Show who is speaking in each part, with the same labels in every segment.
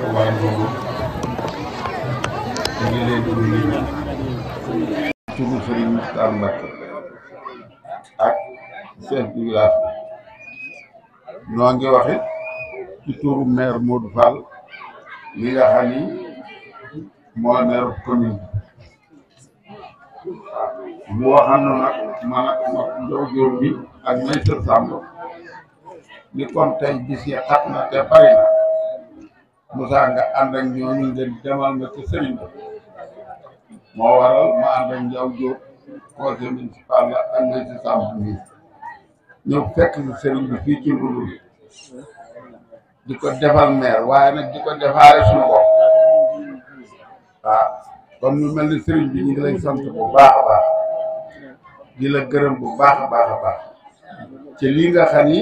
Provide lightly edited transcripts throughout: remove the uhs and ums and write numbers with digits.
Speaker 1: Touba Ndoumbou ñu ngi leen di nuyu turu Serigne Mokhtar Mbacké ak chef du village bi noo ngi waxe ci turu maire Modou Fall mi nga xam ni moo maire commune mu waxal na nag man ak Njaw Jóob bi ak Maïssa Samb ni kon tey bis yi xat na te bari na Moussa nga ànd ak ñooñu ngeen demal nga ci sëriñ bi moo waral ma ànd ak Njaw Jóob conseil municipal la ak Maïssa Samb bi ñëw fekk ci sëriñ bi fii ci Ndoumbou di ko defal maire waaye nag di ko defaale suñu bopp waaw kon ñu mel ni sëriñ bi ñu ngi lay sant bu baax a baax di la gërëm bu baax a baax a baax ci lii nga xam ni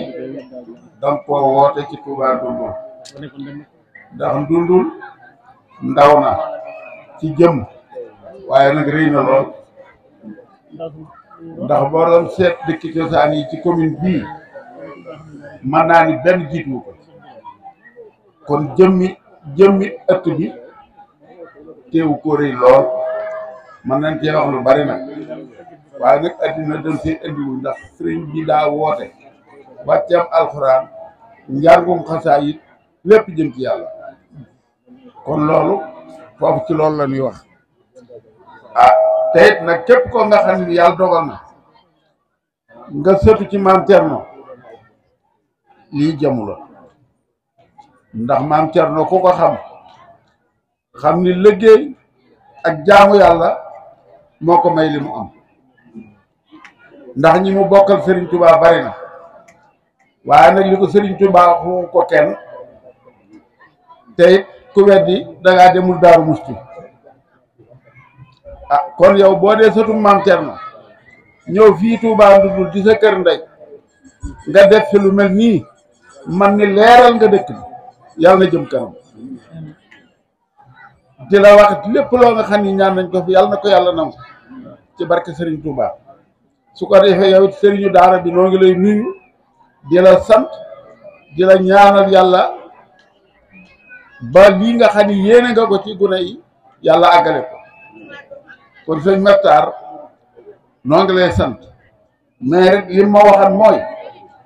Speaker 1: danga koo woote ci Touba Ndoumbou ndax Ndoumbou ndaw na ci jëm waaye nag rëy na lool ndax boo doon seet dëkki cosaan yi ci commune bii mën naa ni benn jiitu ko kon jëmmi ëtt bi teewu ko rëy lool mën nañ cee wax lu bari nag waaye nag addina dem see indiwul ndax sëriñ bi daa woote wàcceem alxuraan njàngum xasaa it lépp jëm ci yàlla kon loolu foofu ci loolu la ñuy wax te it nag képp ko nga xam ni yàlla dogal na nga sëtu ci maam Thierno lii jamu la ndax maam Thierno ku ko xam ni liggéey ak jaamu yàlla moo ko may li mu am ndax ñi mu bokkal Serigne Touba bari na waaye nag li ko Serigne Touba xu ko kenn te it ku weddi dangaa demul Daaru Musti kon yow boo dee sëtu maam Thierno ñëw fii Touba Ndoumbou di sa kër ndey nga def fi lu mel nii man ni leeral nga dëkk bi yàlla na jëm kanam di la wax lépp loo nga xam ni ñaan nañ ko fi yàlla na ko yàlla nangu ci barke Serigne Touba su ko defee yow it Serigne daara bi noo ngi lay nuyu di la sant di la ñaanal yàlla ba lii nga xam ni yéene nga ko ci gune yi yàlla àggale ko kon sëñ Makhtar noo ngi lay sant mais rek li ma waxan mooy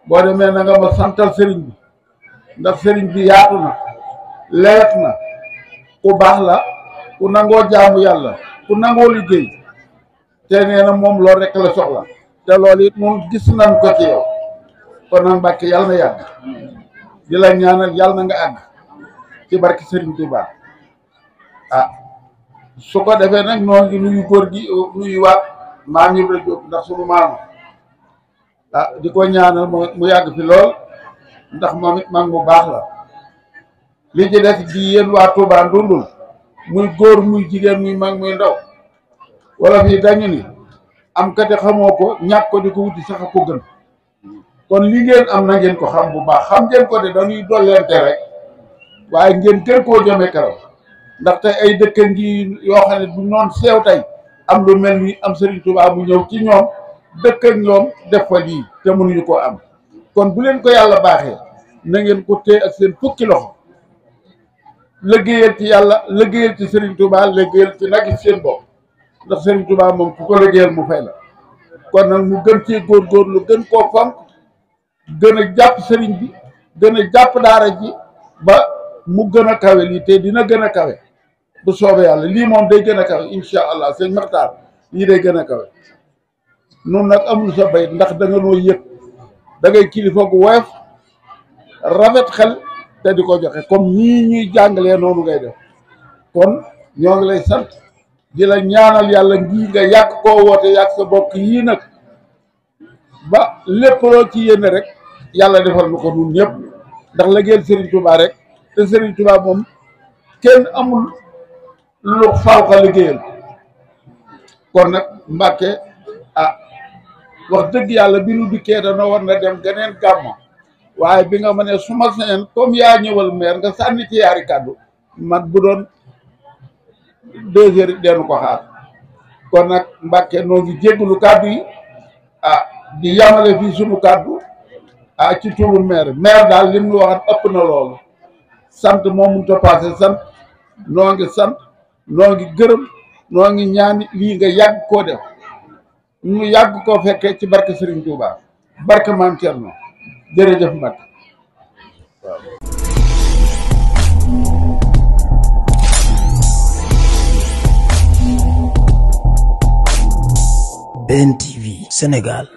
Speaker 1: boo demee na nga ma santal Serigne bi ndax Serigne bi yaatu na lewet na ku baax la ku nangoo jaamu yàlla ku nangoo liggéey te nee na moom loolu rek la soxla te loolu it moom gis nañ ko ci yow kon nag Mbàkke yàlla na yàgg di la ñaanal yàlla na nga àgg ci barke Serigne Touba su ko defee nag noo ngi nuyu góor gi nuyu waat maam Ibra Diop ndax sunu maam di ko ñaanal mu yàgg fi lool ndax moom it mag mu baax la li ci des di yéen waa Touba Ndoumbou muy góor muy jigéen muy mag muy ndaw wala fii dañu ni am kate xamoo ko ñàkk ko di ko wuti sax a ko gën kon li ngeen am na ngeen ko xam bu baax xam ngeen ko de dañuy dolleente rek waaye ngeen gën koo jëme kanam ndax tey ay dëkk ngi yoo xam ne bu noon seew tey am lu mel ni am Serigne Touba mu ñëw ci ñoom dëkk ak ñoom def fa lii te mënuñu koo am kon bu leen ko yàlla baaxee na ngeen ko téye ak seen fukki loxo liggéeyal ci yàlla liggéeyal ci Serigne Touba liggéeyal ci nag seen bopp ndax Serigne Touba moom ku ko liggéeyal mu fay la kon nag mu gën cee góorgóorlu gën koo fonk gën a jàpp Serigne bi gën a jàpp daara ji ba mu gën a kawe lii te dina gën a kawe bu soobee yàlla lii moom day gën a kawe incha allah sëñ Makhtar lii day gën a kawe nun nag amul sa bayit ndax da nga noo yëg da ngay kilifa gu woyof rafet xel te di ko joxe comme nii ñuy jàngalee noonu ngay def kon ñoo ngi lay sant di la ñaanal yàlla ngii nga yàgg koo woote yàgg sa bokk yii nag ba lépp loo ci yéene rek yàlla defal na ko nun ñëpp ndax liggéeyal Serigne Touba rek te Serigne Touba moom kenn amul lu faaw ka liggéeyal kon nag Mbàkke wax dëgg yàlla bi nu dikkee dana war na dem geneen gàmmo waaye bi nga ma ne su ma sañoon comme yaa ñëwal maire nga sànni ci yaari kàddu man bu doon 2 heures denu ko xaar kon nag Mbàkke noo ngi jéggulu kàddu yi di yamale fii sunu kàddu ci turu maire daal lim lu waxat ëpp na loolu sant moom mënut a paase sant noo ngi sant noo ngi gërëm noo ngi ñaan lii nga yàgg koo def ñu yàgg koo fekkee ci barke Serigne Touba barke Maam Thierno jërëjëf Mbacke waaw.
Speaker 2: BNTV Sénégal.